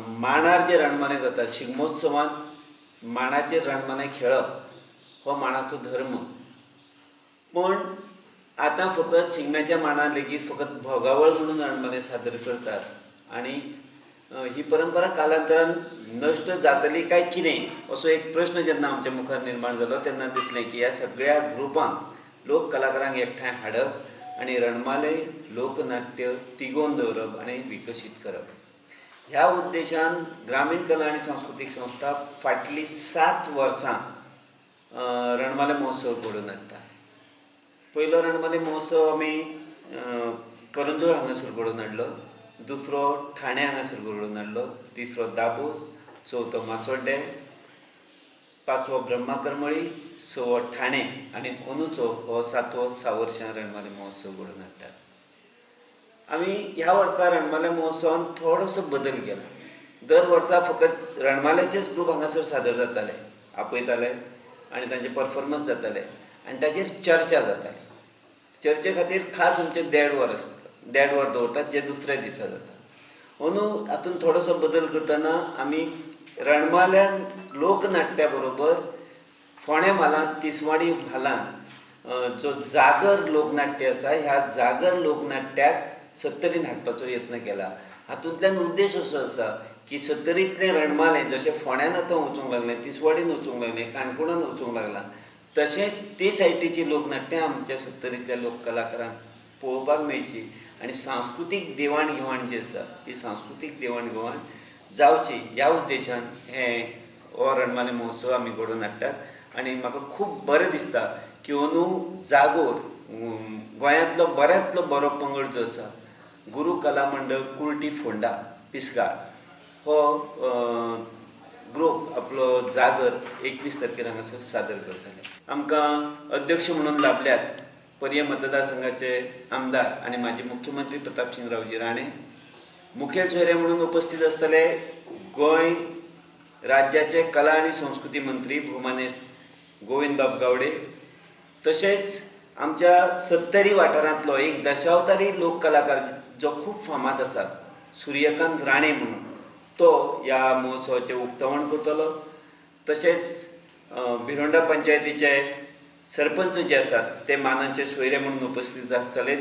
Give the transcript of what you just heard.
मांडार जे रणमालें जाता, शिगमोत्सवांत मांडाचेर रणमालें खेळप हो मांडाचो धर्म. पूण आतां फकत शिगम्याच्या मांडार लेगीत फकत भोगावळ म्हणून रणमालें सादर करतात आनी ही परंपरा कालांतरान नश्ट जातली काय कितें असो एक प्रश्न जेन्ना आमच्या मुखार निर्माण जालो तेन्ना दिसलें की ह्या सगळ्या ग्रुपांक लोक कलाकारांक एकठांय हाडप आनी रणमालें लोकनाट्य तिगोवन दवरप आनी विकसीत करप. ह्या उद्देशान ग्रामीण कला आनी सांस्कृतीक संस्था फाटलीं 7 वर्सां रणमालें महोत्सव घडोवन हाडटा. पयलो रणमालें महोत्सव आमी करंजोळ हांगासर घडोवन हाडलो, दुसरो ठाणे हांगासर घडोवन हाडलो, तिसरो दाबोस, चवथो मासोड्डें, पांचवो ब्रह्मा करमळी, सवो ठाणे आनी अंदूचो हो 7वो सावर्शां रणमालें महोत्सव घडोवन हाडटात. आमी ह्या वर्सा रणमालें महोत्सवान थोडोसो बदल केला. दर वर्सा फकत रणमाल्याचेच ग्रूप हांगासर सादर जाताले, आपयताले आनी तांचे परफॉर्मन्स जाताले आनी ताचेर चर्चा जाताली. चर्चे खातीर खास आमचे 1.5 वर आसता, 1.5 वर दवरतात जे दुसऱ्या दिसा जाता. अंदू हातूंत थोडोसो बदल करतना आमी रणमाल्यान लोकनाट्या बरोबर फोंडें म्हालांत, तिसवाडी म्हालांत जो जागर लोकनाट्य आसा ह्या जागर लोकनाट्याक सत्तरीन हाडपाचो यत्न केला. हातूंतल्यान उद्देश असो आसा की सत्तरींतलें रणमालें जशें फोंड्यान आतां वचूंक लागलें, तिसवाडीन वचूंक लागलें, काणकोणान वचूंक लागलां, तशेंच ते सायटीची लोकनाट्यां आमच्या सत्तरींतल्या लोक कलाकारांक पळोवपाक मेळची आनी सांस्कृतीक देवाण घेवाण जी आसा ही सांस्कृतीक देवाण घेवाण जावची ह्या उद्देशान हे हो रणमालें महोत्सव आमी घडोवन हाडटात. आनी म्हाका खूब बरें दिसता की अंदू जागोर गोंयांतलो बऱ्यांतलो बरो पंगड जो आसा गुरू कला मंडळ कुर्टी फोंडा पिसगाळ हो ग्रुप आपलो जागर 21 तारखेर हांगासर सादर करतले. आमकां अध्यक्ष म्हणून लाभल्यात पर्यें मतदारसंघाचे आमदार आनी माजी मुख्यमंत्री प्रतापसिंह रावजी राणे, मुखेल सोयरे म्हणून उपस्थित आसतले गोंय राज्याचे कला आनी संस्कृती मंत्री भोवमानेस्त गोविंदबाब गावडे, तशेंच आमच्या सत्तरी वाठारांतलो एक दशावतारी लोक कलाकार जो खूब फामाद आसा सूर्यकांत राणे म्हणून तो ह्या महोत्सवाचें उक्तावण करतलो. तशेंच भिरोंडा पंचायतीचे सरपंच जे आसात ते मानाचे सोयरे म्हणून उपस्थित आसतले.